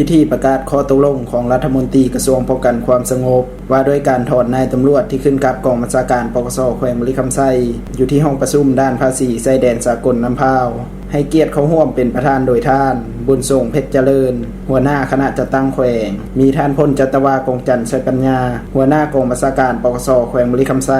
ພິທີປະກາດຂໍ້ຕົກລົງຂອງລັດຖະມົນຕີກະຊວງປ້ອງກັນຄວາມສະຫງົບ ວ່າດ້ວຍການຖອນນາຍຕຳຫຼວດທີ່ຂຶ້ນກັບກອງບັນຊາການ ປກສ ແຂວງບໍລິຄຳໄຊ ຢູ່ທີ່ຫ້ອງປະຊຸມດ່ານພາສີຊາຍແດນສາກົນນ້ຳພາວ ໃຫ້ກຽດເຂົ້າຮ່ວມເປັນປະທານໂດຍທ່ານ ບຸນສົງ ເພັດຈະເລີນ ຫົວໜ້າຄະນະຈັດຕັ້ງແຂວງ, ມີທ່ານ ພົນຈັດຕະວາ ກອງຈັນ ໄຊປັນຍາ ຫົວໜ້າກອງບັນຊາການ ປກສ ແຂວງບໍລິຄຳໄຊ,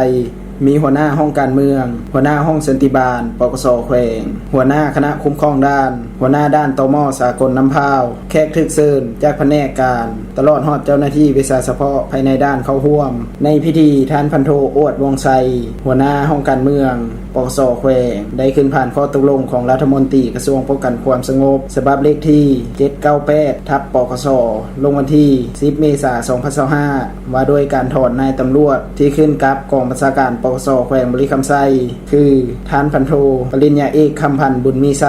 ມີຫົວໜ້າຫ້ອງການເມືອງ, ຫົວໜ້າຫ້ອງສັນຕິບານ ປກສ ແຂວງ, ຫົວໜ້າຄະນະຄຸ້ມຄອງດ່ານ, ຫົວໜ້າດ່ານ ຕມ ສາກົນນ້ຳພາວ, ແຂກຖືກເຊີນຈາກພະແນກການ, ຕະຫຼອດຮອດເຈົ້າໜ້າທີ່ວິຊາສະເພາະພາຍໃນດ່ານເຂົ້າຮ່ວມ. ໃນພິທີ, ທ່ານ ພັນໂທ ອວດ ວົງໄຊ ຫົວໜ້າຫ້ອງການເມືອງ ປກສ ແຂວງ ໄດ້ຂຶ້ນຜ່ານຂໍ້ຕົກລົງຂອງລັດຖະມົນຕີກະຊວງປ້ອງກັນຄວາມສະຫງົບ ສະບັບເລກທີ ເຈັດເກົ້າແປດ ທັບ ປກສ ລົງວັນທີ ສິບ ເມສາ ສອງພັນຊາວຫ້າ ວ່າດ້ວຍການຖອນນາຍຕຳຫຼວດທີ່ຂຶ້ນກັບກອງບັນຊາການ ປກສ ແຂວງບໍລິຄຳໄຊ ຄື ທ່ານ ພັນໂທ ປະລິນຍາເອກ ຄຳພັນ ບຸນມີໄຊ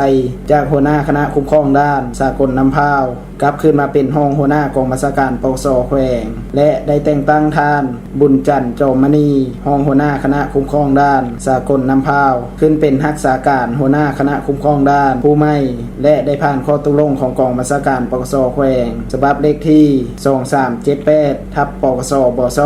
ຈາກຫົວໜ້າຄະນະຄຸ້ມຄອງດ່ານສາກົນນ້ຳພາວ ກັບຄືນມາເປັນຮອງຫົວໜ້າກອງບັນຊາການ ປກສ ແຂວງ ແລະ ໄດ້ແຕ່ງຕັ້ງທ່ານ ບຸນຈັນ ຈອມມະນີ ຮອງຫົວໜ້າຄະນະຄຸ້ມຄອງດ່ານສາກົນນ້ຳພາວ ຂຶ້ນເປັນຮັກສາການຫົວໜ້າຄະນະຄຸ້ມຄອງດ່ານຜູ້ໃໝ່ ແລະ ໄດ້ຜ່ານຂໍ້ຕົກລົງຂອງກອງບັນຊາການ ປກສ ແຂວງ ສະບັບເລກທີ ສອງສາມເຈັດແປດ ທັບ ປກສ ບສ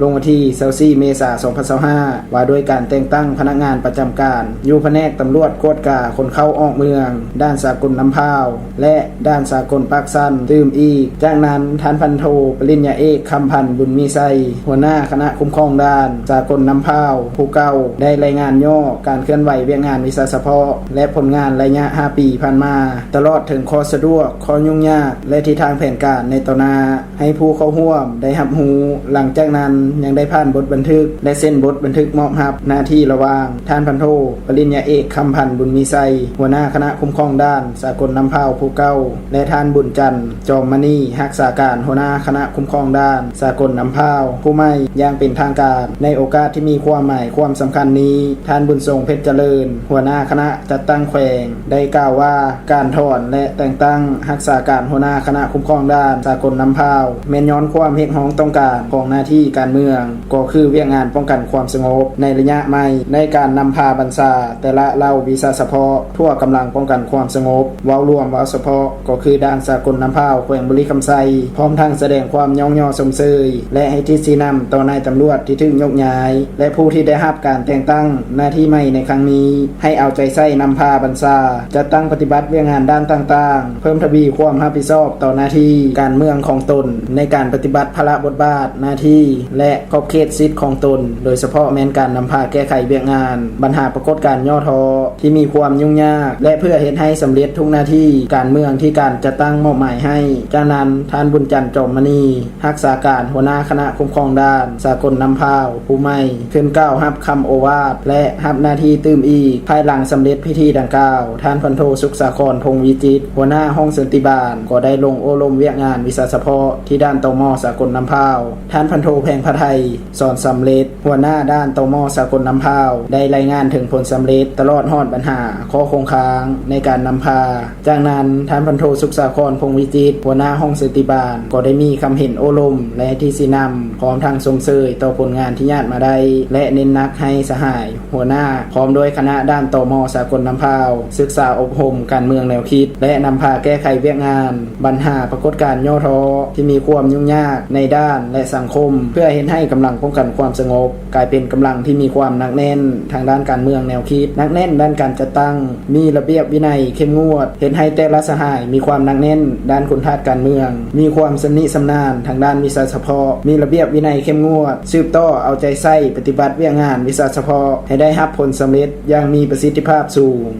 ລົງວັນທີ ຊາວສີ່ ເມສາ ສອງພັນຊາວຫ້າ ວ່າດ້ວຍການແຕ່ງຕັ້ງພະນັກງານປະຈຳການ ຢູ່ພະແນກຕຳຫຼວດກວດກາຄົນເຂົ້າອອກເມືອງ ດ່ານສາກົນນ້ຳພາວ ແລະ ດ່ານສາກົນປາກຊັນຕື່ມອີກ. ຈາກນັ້ນ, ທ່ານ ພັນໂທ ປະລິນຍາເອກ ຄຳພັນ ບຸນມີໄຊ ຫົວໜ້າຄະນະຄຸ້ມຄອງດ່ານສາກົນນ້ຳພາວຜູ້ເກົ່າ ໄດ້ລາຍງານຫຍໍ້ການເຄື່ອນໄຫວວຽກງານວິຊາສະເພາະ ແລະ ຜົນງານໄລຍະຫ້າປີຜ່ານມາ, ຕະຫຼອດເຖິງຂໍ້ສະດວກ, ຂໍ້ຫຍຸ້ງຍາກ ແລະ ທິດທາງແຜນການໃນຕໍ່ໜ້າ ໃຫ້ຜູ້ເຂົ້າຮ່ວມໄດ້ຮັບຮູ້. ຫຼັງຈາກນັ້ນຍັງໄດ້ຜ່ານບົດບັນທຶກ ແລະ ເຊັນບົດບັນທຶກມອບຮັບໜ້າທີ່ລະຫວ່າງ ທ່ານ ພັນໂທ ປະລິນຍາເອກ ຄຳພັນ ບຸນມີໄຊ ຫົວໜ້າຄະນະຄຸ້ມຄອງດ່ານສາກົນນ້ຳພາວຜູ້ເກົ່າ ແລະ ທ່ານ ບຸນຈັນ ຈອມມະນີ ຮັກສາການຫົວໜ້າຄະນະຄຸ້ມຄອງດ່ານສາກົນນ້ຳພາວຜູ້ໃໝ່ຢ່າງເປັນທາງການ. ໃນໂອກາດທີ່ມີຄວາມໝາຍຄວາມສຳຄັນນີ້, ທ່ານ ບຸນສົງ ເພັດຈະເລີນ ຫົວໜ້າຄະນະ ຈັດຕັ້ງແຂວງ ໄດ້ກ່າວວ່າ ການຖອນ ແລະ ແຕ່ງຕັ້ງຮັກສາການຫົວໜ້າຄະນະຄຸ້ມຄອງດ່ານສາກົນນ້ຳພາວ ແມ່ນຍ້ອນຄວາມຮຽກຮ້ອງຕ້ອງການຂອງໜ້າທີ່ການເມືອງ, ກໍຄືວຽກງານປ້ອງກັນຄວາມສະຫງົບໃນໄລຍະໃໝ່ ໃນການນຳພາບັນຊາແຕ່ລະເຫຼົ່າວິຊາສະເພາະທົ່ວກຳລັງປ້ອງກັນຄວາມສະຫງົບ. ເວົ້າລວມ, ເວົ້າສະເພາະ ກໍຄືດ່ານສາກົນນ້ຳພາວແຂວງບໍລິຄຳໄຊ ພ້ອມທັງສະແດງຄວາມຍ້ອງຍໍຊົມເຊີຍ ແລະ ໃຫ້ທິດຊີ້ນຳຕໍ່ນາຍຕຳຫຼວດທີ່ຖືກໂຍກຍ້າຍ ແລະ ຜູ້ທີ່ໄດ້ຮັບການແຕ່ງຕັ້ງໜ້າທີ່ໃໝ່ໃນຄັ້ງນີ້ ໃຫ້ເອົາໃຈໃສ່ນຳພາບັນຊາ, ຈັດຕັ້ງປະຕິບັດວຽກງານດ້ານຕ່າງໆ, ເພີ່ມທະວີຄວາມຮັບຜິດຊອບຕໍ່ໜ້າທີ່ການເມືອງຂອງຕົນ ໃນການປະຕິບັດພາລະບົດບາດໜ້າທີ່ ແລະ ຂອບເຂດສິດຂອງຕົນ, ໂດຍສະເພາະແມ່ນການນຳພາແກ້ໄຂວຽກງານບັນຫາປາກົດການຫຍໍ້ທໍ້ ທີ່ມີຄວາມຫຍຸ້ງຍາກ ແລະ ເພື່ອເຮັດໃຫ້ສຳເລັດທຸກໜ້າທີ່ການເມືອງທີ່ການຈັດຕັ້ງມອບໝາຍໃຫ້. ຈາກນັ້ນ, ທ່ານ ບຸນຈັນ ຈອມມະນີ ຮັກສາການຫົວໜ້າຄະນະຄຸ້ມຄອງດ່ານສາກົນນ້ຳພາວຜູ້ໃໝ່ ຂຶ້ນກ່າວຮັບຄຳໂອວາດ ແລະ ຮັບໜ້າທີ່ຕື່ມອີກ ພາຍຫຼັງສຳເລັດພິທີດັ່ງກ່າວ. ທ່ານ ພັນໂທ ສຸກສາຄອນ ພົງວິຈິດ ຫົວໜ້າຫ້ອງສັນຕິບານ ກໍໄດ້ລົງໂອ້ລົມວຽກງານວິຊາສະເພາະທີ່ດ່ານ ຕມ ສາກົນນ້ຳພາວ. ທ່ານ ພັນໂທ ແພງພະໄທ ສອນສຳເລັດ ຫົວໜ້າດ່ານ ຕມ ສາກົນນ້ຳພາວ ໄດ້ລາຍງານເຖິງຜົນສຳເລັດ ຕະຫຼອດຮອດບັນຫາຂໍ້ຄົງຄ້າງໃນການນຳພາ. ຈາກນັ້ນ, ທ່ານ ພັນໂທ ສຸກສາຄອນ ພົງວິຈິດ ຫົວໜ້າຫ້ອງສະຕິບານ ກໍໄດ້ມີຄຳເຫັນໂອ້ລົມ ແລະ ທິດຊີ້ນຳ ພ້ອມທັງຊົມເຊີຍຕໍ່ຜົນງານທີ່ຍາດມາໄດ້ ແລະ ເນັ້ນໜັກໃຫ້ສະຫາຍ ຫົວໜ້າ ພ້ອມດ້ວຍຄະນະດ່ານ ຕມ ສາກົນນ້ຳພາວ ສຶກສາອົບຮົມການເມືອງແນວຄິດ ແລະ ນຳພາແກ້ໄຂວຽກງານ ບັນຫາປາກົດການຫຍໍ້ທໍ້ທີ່ມີຄວາມຫຍຸ້ງຍາກໃນດ່ານ ແລະ ສັງຄົມ ເພື່ອເຮັດໃຫ້ກຳລັງປ້ອງກັນຄວາມສະຫງົບ ກາຍເປັນກຳລັງທີ່ມີຄວາມໜັກແໜ້ນທາງດ້ານການເມືອງແນວຄິດ, ໜັກແໜ້ນດ້ານການຈັດຕັ້ງ, ມີລະບຽບວິໄນເຂັ້ມງວດ, ເຮັດໃຫ້ແຕ່ລະສະຫາຍມີຄວາມໜັກແໜ້ນດ້ານຄຸນທາດການເມືອງ, ມີຄວາມຊຳນິຊຳນານທາງດ້ານວິຊາສະເພາະ, ມີລະບຽບວິໄນເຂັ້ມງວດ, ສືບຕໍ່ເອົາໃຈໃສ່ປະຕິບັດວຽກງານວິຊາສະເພາະໃຫ້ໄດ້ຮັບຜົນສຳເລັດຢ່າງມີປະສິດທິພາບສູງ.